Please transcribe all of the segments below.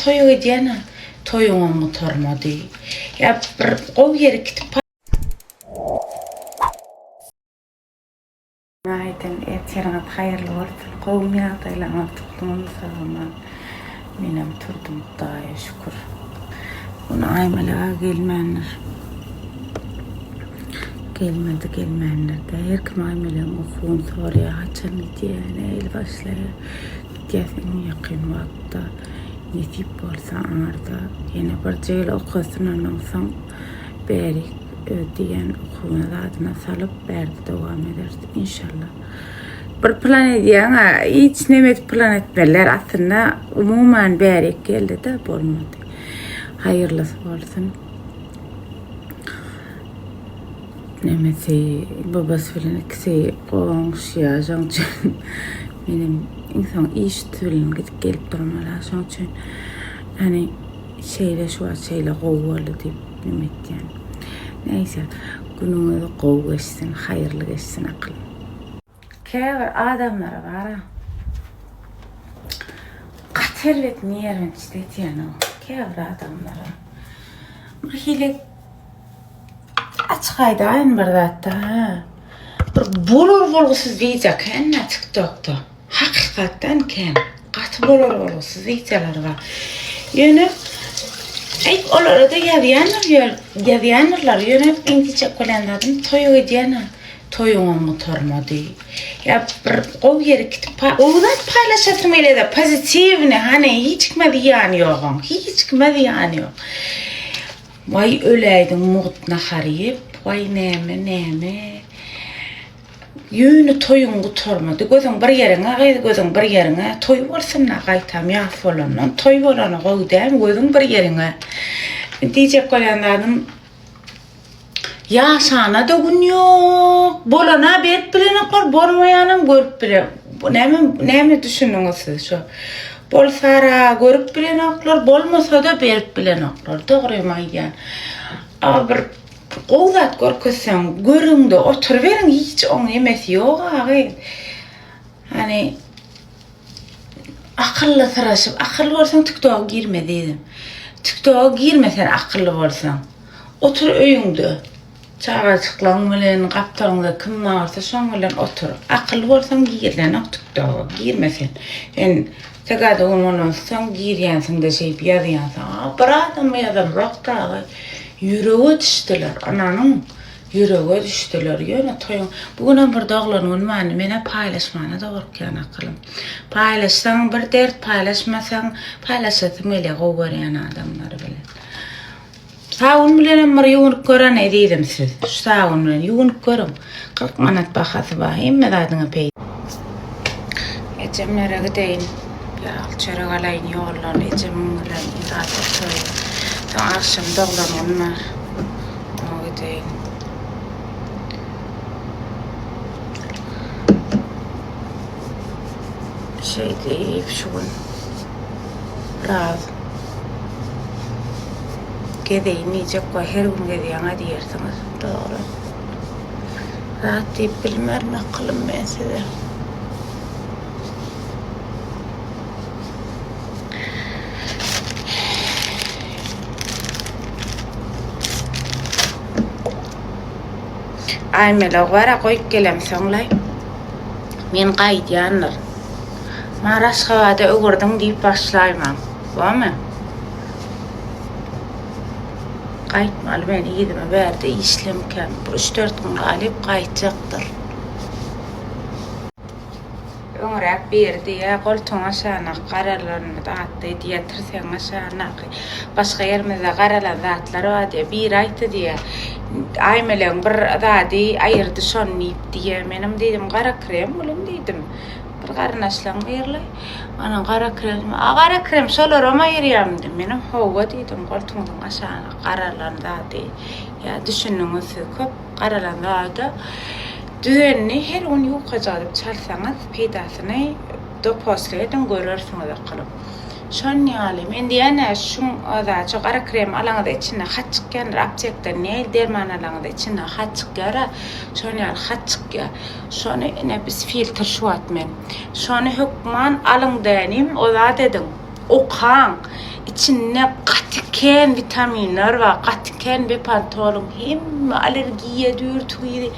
toýa gidýän-ä, toýuňam gutarmady. Ýa bir gowy ýere gidip Günaýdyn, ertiriňiz haýyrly bolsun, gowumy ýagdaýlaryňyz, turduňyzmy sag-aman? Menem turdum, Hudaýa şükür. Bu gün Aýmelek-ä gelmändir. Gelmedi, gelmändir-dä. Her kim Aýmelegiň okuwyny soraýar, haçan gidýär, nähili başlaýar. Gidýäs iň ýakyn wagtda, nesip bolsa aňyrda. Ýene birje ýyl okasyn, ondan soň bärik öz diýýän okuwyna zadyna salyp, bärde dowam ederis, inşallah. Bir plan edýäň-ä, hiç neme edip plan etmeliler. Aslynda umuman bärik geldi-de, bolmady. Haýyrlysy bolsun. Nemesi babasy bilen ikisi goňşy şoň üçin menem iň soň iş üsti bilen gidip gelip durmaly şoň üçin ýani şeýle şu wagt şeýle gowy boldy diýip neme etýän. Neýse günüňiz gowy geçsin haýyrly geçsin akylym. Käbir adamlara bara gaty erbet nerwinçit etýän käbir adamlara. Bir hili açyk aýdaýyn bir zatda ha. Bir bolar bolgusyz wideo kän-ä TikTokda. Hakykatdan kän. Gaty bolar bolgusyz wideolar bar. Ýöne aý olara-da ýazýandyr, ýazýandyrlar. Ýöne meň diýjek bolýan zadym toýa gidýän-ä. Toýuňam gutarmady. Ýa bir gowy ýere gidip gowy zat paýlaşasym gelýär-de, pozitiwny, hany hiç kime zyýany ýok oň. Hiç kime zyýany ýok. Waý öläýdiň mugt nahar iýip, waý näme, näme. Ýöne toýuň gutarmady. Gözüň bir ýeriňe gyz, gözüň bir ýeriňe. Toý bolsun-da gaýtam ýas bolandan. Toý bolany gowy dälmi, gözüň bir ýeriňe. Diýjek bolýan zadym Ýaşana-da gün ýok. Bolana berip bilenoklar, bolmaýanam görüp bile. Näme näme düşündiňiz siz şo? Bolsara görüp bilenoklar, bolmasa-da berip bilenoklar. Dogrymy aýdýan. A bir gowy zat görkezseň, görüň-de oturyberiň, hiç oň nemesi ýok agy. Hani akylly syraşyp, akylly bolsaň TikToka girme diýdim. TikToka girme sen akylly bolsaň. Otur öýüňde. Çagajyklaň bilen, gapdalyňda kim bar bolsa şoň bilen otur. Akylly bolsaň girilenok TikToka, girme sen. Sen tagada gün bolansoň girýänsiň-de şeýdip ýazýansyň. A bir adama ýazanok dagy. Ýürege düşdüler. Ynanyň, ýürege düşdüler. Ýöne toýuň bu günem bir doglan gün bardy. Men-ä paýlaşmana-da gorkýan akylym. Paýlaşsaň bir dert, paýlaşmasaň paýlaşasym gelýär gowy görýän adamlar bilen. Sabyn bilenem bir ýuwunyp gören ezizim siz. Şu sabyn bilen ýuwunyp görüň. 40 manat bahasy bar. Hemme zadyňa peý. Ejemlere gideýin. Ýagly çörek alaýyn ýoldan ejemiň bilen zat oturaýyn. Soň agşam doglan gün bar. Oňa gideýin. Şeýdip şu gün biraz gezeýin diýjek we her gün gezýäň-ä diýersiňiz. Dogry. Zat diýip bilmerin akylym men size. Aýmelek bar-a goýup gelemsoň-laý. Men gaýdýandyr. Mary Aşgabada öwürdiň diýip başlaýmaň. Bormy? Gaýtmaly men yzyma bärde işlemkäm. Bir üç-dört gün galyp gaýtjakdyr. Öňräk biri diýýär, goltugyň aşagyndaky garalarymyz atdy diýýär, tirsegiň aşagyndaky başga ýerimizde garalan zatlar bar diýýär. Biri aýtdy diýýär, Aýmelegiň bir zady aýyrdy şony diýip diýýär. Menem diýdim, gara krem gülüm diýdim. Bir garyndaşlaryň birli. Ana gara krem, a gara krem şolaram aýyrýarmy diýdim. Menem hawa diýdim, goltugyňyzyň aşagyndaky garalan zady. Ýa düşündiňiz siz köp garalan zada. Düzenini her gün ýukaja edip çalsaňyz peýdasyny doposly ediň görersiňiz okylyp. Şon ýaly men diýýän-ä şuň zat şo gara krem alaňyzda içinde hat çykýandyr aptekden nähili derman alaňyzda içinde hat çykýara şon ýaly hat çykýar. Şony ine biz filtr şu wagt men. Şony hökman alyň dänim o zat ediň. Okaň. Içinde gaty kän witaminler bar, gaty kän bepantolyn hemme allergiýa düwürtigi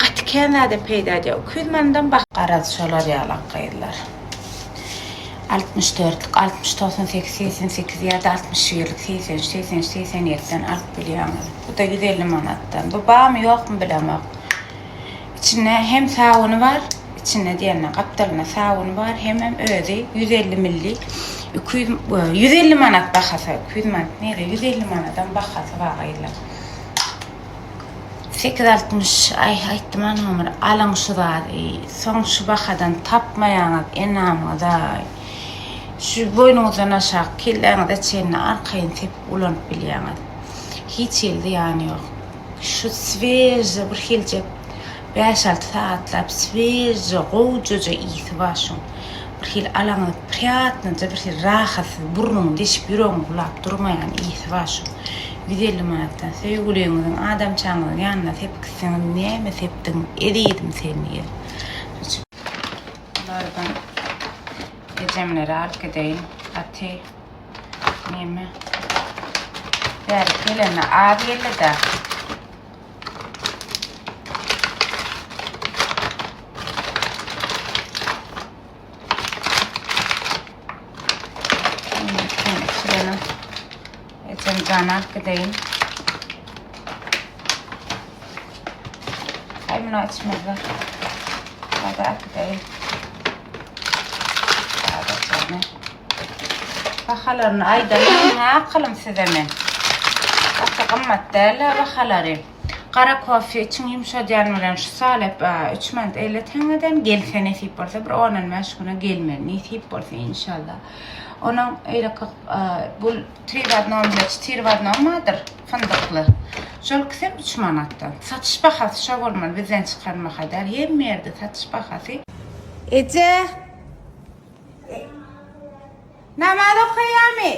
gaty kän zada peýda edýär. 200 manatdan bak. Garaz şolar ýalak gyzlar. 64-lük, 60, 98, 88 ýa-da 61-lik, 83, 83, 87-den alyp bilýäňiz. Bu-da 150 manatdan. Bu barmy ýokmy bilemok. Içinde hem sabyny bar, içinde diýende gapdalynda sabyny bar, hemem özi 150 milli 200 150 manat bahasy, 200 manat nere 150 manadam bahasy bar gyzlar. 860 aý aýtdym a nomer alyň şu zady soň şu bahadan tapmaýaňyz enamyňyza şu boýnuňyzdan aşak kelläňize çenli arkaýyn sepip ulanyp bilýäňiz. Hiç hili zyýany ýok. Şu swejja bir hiljek bäş-alty sagatlap swejja gowjaja ysy bar şuň. Bir hili alaňyz priýatnyja bir hili rahatsyz burnuňy deşip ýüregiňi bulap durmaýan ysy bar şuň. 150 manatdan söýgüliňiziň adamçaňyzyň ýanyna sepip gitseňiz näme sepdiň ezizim sen diýer. Bulardan ejemlere alyp gideýin. Gaty Neme? Bäri gelende az geldi-de. Ejem jana alyp gideýin. Aý muny açmazlar. Hadi alyp gideýin. Hadi Bahalaryny aýdaýyn akylym size men. Gaty gymmat däl bahalary. Gara kofe içiň ýumşadýan bilen şu salep 3 manat 50 teňňeden gelse nesip bolsa bir 10-15 güne gelmeli nesip bolsa inşallah. Onuň eýleki bu 3 w 1 bile 4 w 1 bardyr fyndykly. Şol ikisem 3 manatdan. Satyş bahasy şo bolmaly bizden çykan baha däl. Hemme ýerde satyş bahasy. Eje! Namaz okaýamy?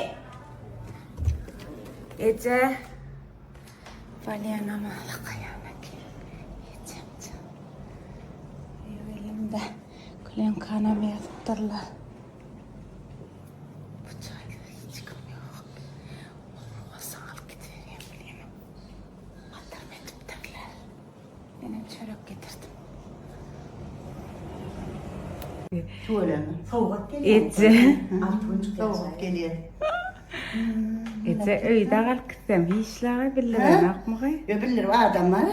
Eje. Bolýa namaz okaýan eken. Ejemjan. Elimde klenkanam ýazypdyrlar. Bu jaýda hiç kim ýok. Bolsa alyp gidiberýän bilýän. Batyrma edipdirler. Menem çörek getirdim. Tüweleme. Sowgat gelýär. Eje. Altynjyk sowgat gelýär. Eje öýde galyp gitsem hiç laga bildirenokmy? Ýa bildirip adam bar.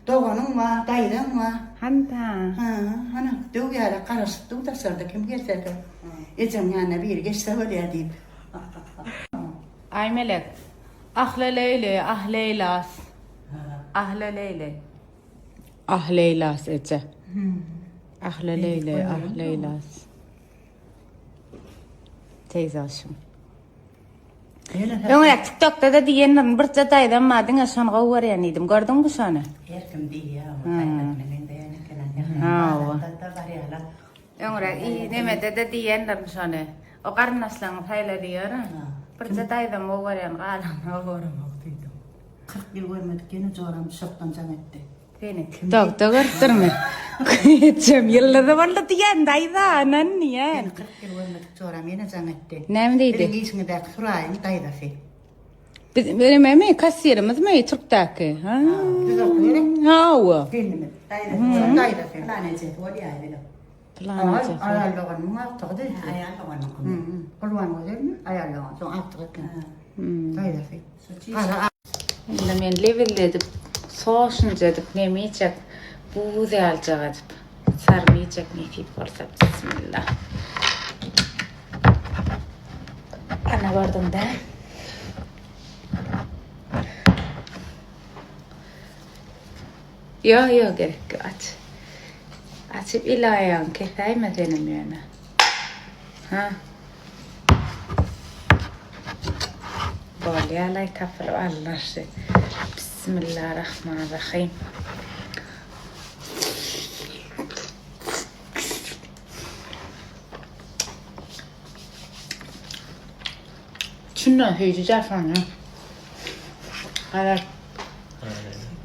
Doganyň bar, daýzaň bar. Handa. Ha, hana döw ýaly garaşyp dur daşarda kim gelse-de. Ejeň ýanyna biri geçse bolýar diýip. Aýmelek. Ahle leýle, ah leýlas. Ahle leýle. Ah leýlas eje. Ahle leýle, ah leýlas. Teyze aşym. Öňräk TikTokda-da diýendirin, birje daýzam bar, diňe şony gowy görýän diýdim. Gördüňmi şony? Her kim diýýär, daýzam meňzeýän eken. Hawa. Öňräk nemede-de diýendirin şony. O garyndaşlaryňy saýla diýerin. Birje daýzam gowy görýän, galanyny gowy göremok diýdim. 40 ýyl görmedik ýene joram düşekden jaň etdi. Seni TikTokda görüpdirmi? Ejem ýyldyzy boldy diýen daýza, anan diýen. Seni 40 ýyl görmedik joram ýene jaň etdi. Näme diýdi? Biziň işiňizdäki Suraýyň daýzasy. Biz nememi, kassirimizmi türkdäki? Ha. Hawa. Gelnimiz. Daýzasy, şoň daýzasy. Pylan ejesi bolýar bile. Pylan ejesi. Aýal doganynyň agtygy diýdi. Aýal doganynyňkymy? Gurbanguzelmi? Aýal dogan, şoň agtygy eken. Daýzasy. Indi men lebizledip, soşunja edip neme iýjek, buz ýalyjak edip, sarma iýjek nesip bolsa. Bismillah. Ana gördüň-dä. Ýok, ýok gerek ýok, aç. Açyp el aýagyňy kesäýme senem ýöne. Ha. Bolýalaý tapylyp alynarşy. Bismillah-Rahman-Rahym. Çyndan süýji jafany. Garar.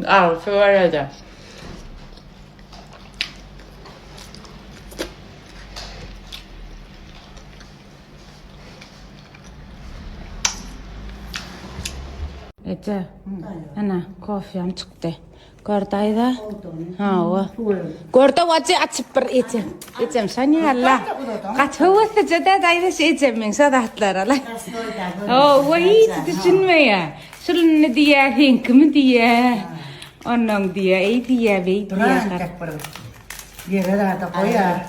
Agysy barada. Eje. Ana, kofýam çykdy. Gör daýza. Hawa. Görde wajy açyp bir ejem. Ejem şanýalla. Gaty höwesije de daýza şu ejemiň şo zatlara. Hawa, hiç düşünmeýär. Şuny diýýär, seňkimi diýýär. Ondan diýýär, eý diýýär, beý diýýär. Duran tek bir ýere zada goýar.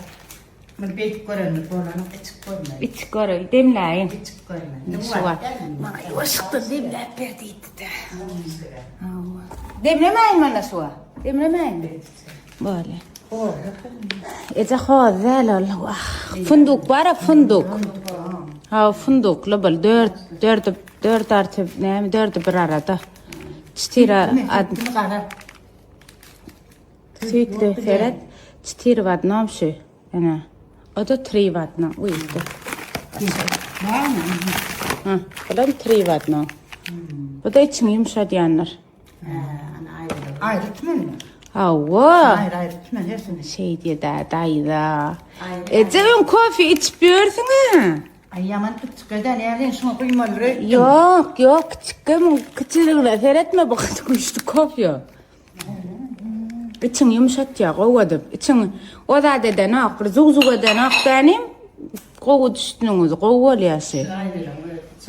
Muny beýdip görenlik bolanok, içip görmeli. Içip göreý, demläýin. Içip görmeli. Şu wagt. Maňa ýuwaşlykdan demläp ber diýdi-de. Hawa. Demlemäýin mana şu wagt. Demlemäýinmi? Bolýar. Eje hoz däl ol. Wah. Funduk bar-a, funduk. Hawa, fundukly bul. Dört, dördi, dört arty, näme, dördi bir arada. Çtyra ad. Süýtli seret. Çtyr w odnom şu. Ene. O da tri w odnom. Uýdy. Ha, bu da tri w odnom. Bu da içiňi ýumşadýandyr. Aýry tümen. Hawa. Aýry aýry tümen hersini. Şeý diýdi daýza. Eje öň kofe içip ýörsüň-ä. Aý ýaman kiçikede näme şuňa guýmaly öýtdüm. Ýok, ýok, kiçikge muň kiçiligine seretme bu gaty güýçli kofe. Içiňi ýumşatýar, gowy edip. Içiň o zat edenok, bir zug-zug edenok dänim. Gowy düşdüňiz, gowy bolýar şu.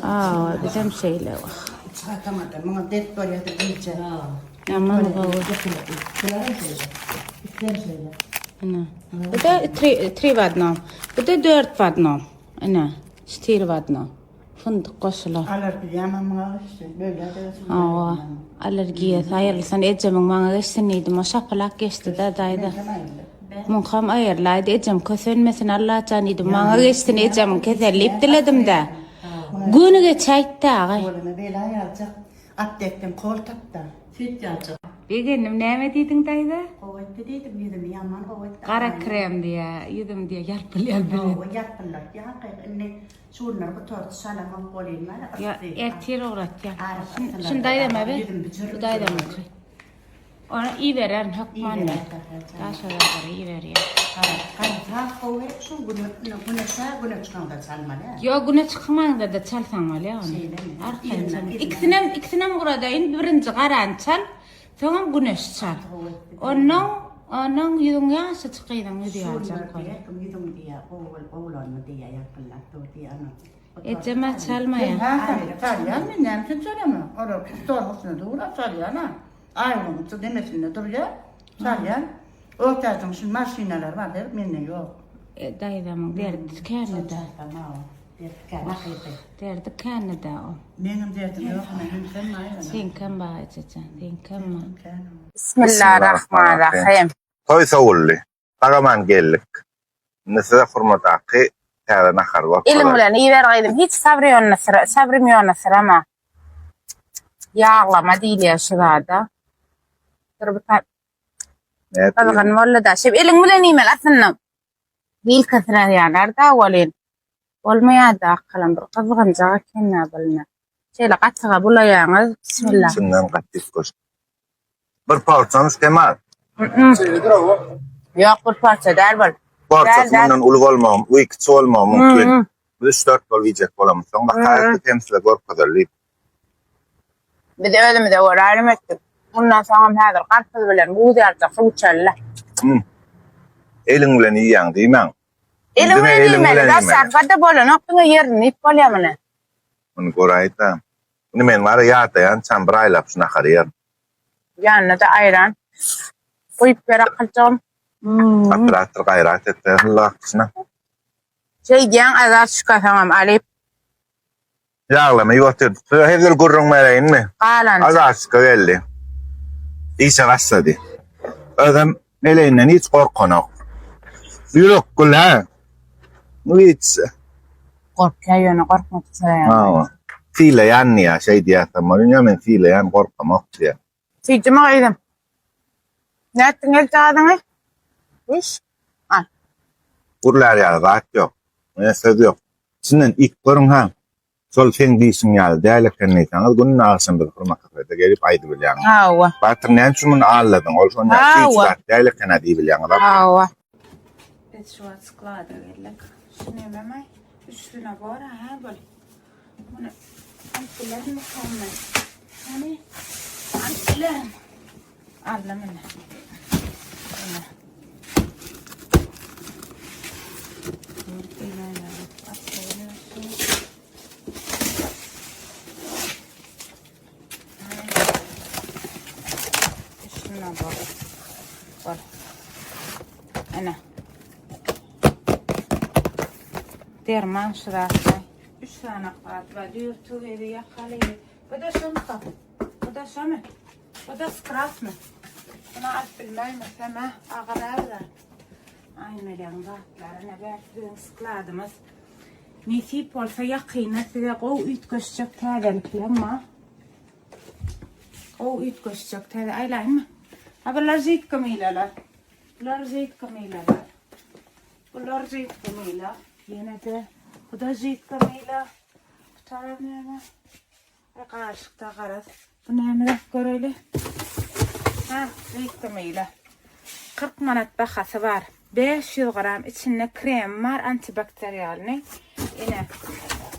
Aa, bizem şeýle. Çatamada muňa dert bolýar gije. Ýaman gowy. Ine. Bu da tri, tri w odnom. Bu da dört w odnom. Ine, çtyr w odnom. Fyndyk goşulan. Allergiýam maňa geçdi. Böyle de. Hawa. Allergiýasy aýrylsyn ejemiň maňa geçsin diýdim. O şapalak geçdi-de daýza. Muňkam aýrylaýdy ejem kösenmesin Allajan diýdim. Maňa geçsin ejemiň keseli diýip diledim-de. Güni geçäýtdi agay. Bolana bela ýaljak. Aptekden kol tapda. Süýt ýaljak. Begendim näme diýdiň daýza? Gowy etdi diýdim ýüzümi ýaman gowy etdi. Gara krem diýä ýüzüm diýä ýalpyl ýalpyl. Hawa ýalpyllatýa hakyky indi şu günler gutardy şalamok bolýyn bana Ýa ysy. ertir ugratýan. Aryp Şuny daýzama ber. Ýüzüm büjür Bu daýzamyňky. Ony ibererin hökman men. Daşoguzlara iberýän. Has gowy şu güne güneşe güne çykaňda çalmaly. Ýok güne çykmaňda-da çalsaň bolýar ony. Arkaýyn çal. Ikisinem ikisinem guradaýyn. Birinji garany çal, soňam güneş çal. Onnoň onuň ýüzüň ýaşajyk gyzyň ýüzi ýaljak bolýar. Ýüzüň diýýär, gowy gowulandy diýýär, ýalpyldap dur diýýär. Ejeme çalmaýar. Çalýan men näme üçin çalamok? Olar stoluň üstünde dur-a çalýan-a. Aýgyň demesinde durýar, çalýan. Ortaýtyň şu maşynalary bar, der, mende ýok. E, daýzamyň derdi kände-de. Derdi kän, hakyky. Derdi kände-de o. Meňem derdim ýok, menem sen maýa. Seňkem bar, ejejan, seňkem bar. Bismillarahmanrahim. Toý sowuldy. Sag-aman geldik. Indi size hurmadaky täze nahary Eliň görkezerin. bilen iýiber gyzym, hiç sabry ýoluna syra, sabrym ýoluna syrama. Ýaglama diýilýär şu zada. Dur bir ta- Nädip gyzgyn boldy-da. Şeýp eliň bilen iýmeli aslynda. Wilka syrarýarlar-da welin. Bolmaýar-da akalam bir gyzgynjak eken-dä biline. Şeýle gatyga bulaýaňyz. Bismillah. Içinden gaty köş. Bir porsiýamyz Kemal. Ýok, bir porsiýa däl bol. Porsiýasy Däl, däl. mundan uly bolmagy, uý kiçi bolmagy mümkin. Biz üç-dört bolup iýjek bolamyz. Soň bakaýyk hem size görkezeli diýip. Biz özümize görä aýrym etdik. Mundan soňam häzir garpyz bilen buz ýaljak suw içeli-le. Eliň bilen iýýäň diýmäň. Eliň Diňe bilen eliň iýmeli. bilen iýmeli. Daşarda-da bolanok, diňe ýerinde iýip bolýar muny. Muny göräýdä. Indi men bar ýadaýançam bir aýlap şu nahary ýerin. Ýanyna-da aýran guýup ber akyljygym. Operator gaýrat etse hella akdyşyna. Şeýdýäň Azat şykasaňam alyp. Ýaglama iýip otyrdyk. Size hezil gürrüň bereýinmi? Galan. Azatçyka geldi. Işe başlady. Özem meleginden hiç gorkanok. Ýürek gül hä. Hiç. Gorkýar ýöne gorkmadyk soraýan. Hawa. Sylaýan diýýär, şeý diýýär. Ýöne men sylaýan, gorkamok diýýär. Süýjümi gyzym. Nätdiň eljagazyňy? Iş. Al. Gürlär ýaly zat ýok. Ýa söz ýok. Içinden iýip görüň ha. Şol seň diýşiň ýaly däl eken diýseňiz, günde agşam biz hurma kafede gelip aýdybilýäňiz. Hawa. Batyr näme üçin muny aldadyň? Ol şonda Hawa. süýji zat däl eken-ä diýibilýäňiz. Hawa. Biz şu wagt sklada geldik. Şu nememi? Üçlüne bor ha bul. Muny alyp bilermikäm men? Hany alyp bilerin. Aldym ine. Ine. Şuna bak. Bak. Ine. Derman şu zatlar. Üç sany zat bar. Dürtügi, ýakaly. Bu da şomka. Bu da şomy? Bu da skratmy? Bunu alyp bilmeýmesem ha, agyr da. Aýmeleň zatlary ne belki biziň skladymyz. Nesip bolsa ýakynda size gowy üýtgeşjek täzelikler bar. Gowy üýtgeşjek täze aýlaýynmy? Ha bular žitko milalar. Bular žitko milalar. Bular žitko mila. Ýene de bu da žitko mila. Bu taraf näme? Ay garyşykda garaz. Bu näme göreýli? Ha, žitko mila. 40 manat bahasy bar. 500 gram içinde krem bar antibakterialny. Ine.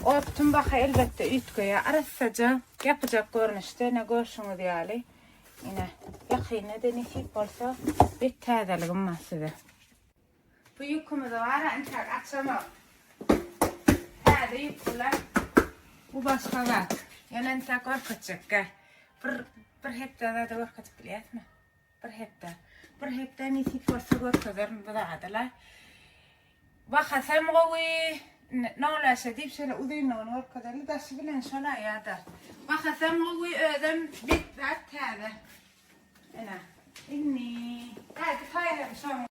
Optum baha elbetde üýtgeýär. Arassaja yapacak görnüşde ne görşüňiz ýaly. Ine, ýakynda da nesip bolsa bir täzeligim bar size. Bu ýükümizi var entek açamam. Täze ýük bular. Bu başga zat. Ýöne entek görkezjek gel. Bir bir hepde zada görkezip bilýärmi? Bir hepde. Bir hepde nesip bolsa görkezerim bu zadylar. Bahasam gowy. Nolaşa diýip şöyle uzynlygyny görkezeli. Daşy bilen şola ýa-da. Bahasam gowy, özem bir zat täze. Ene. Inni. Hadi saýalım şoň.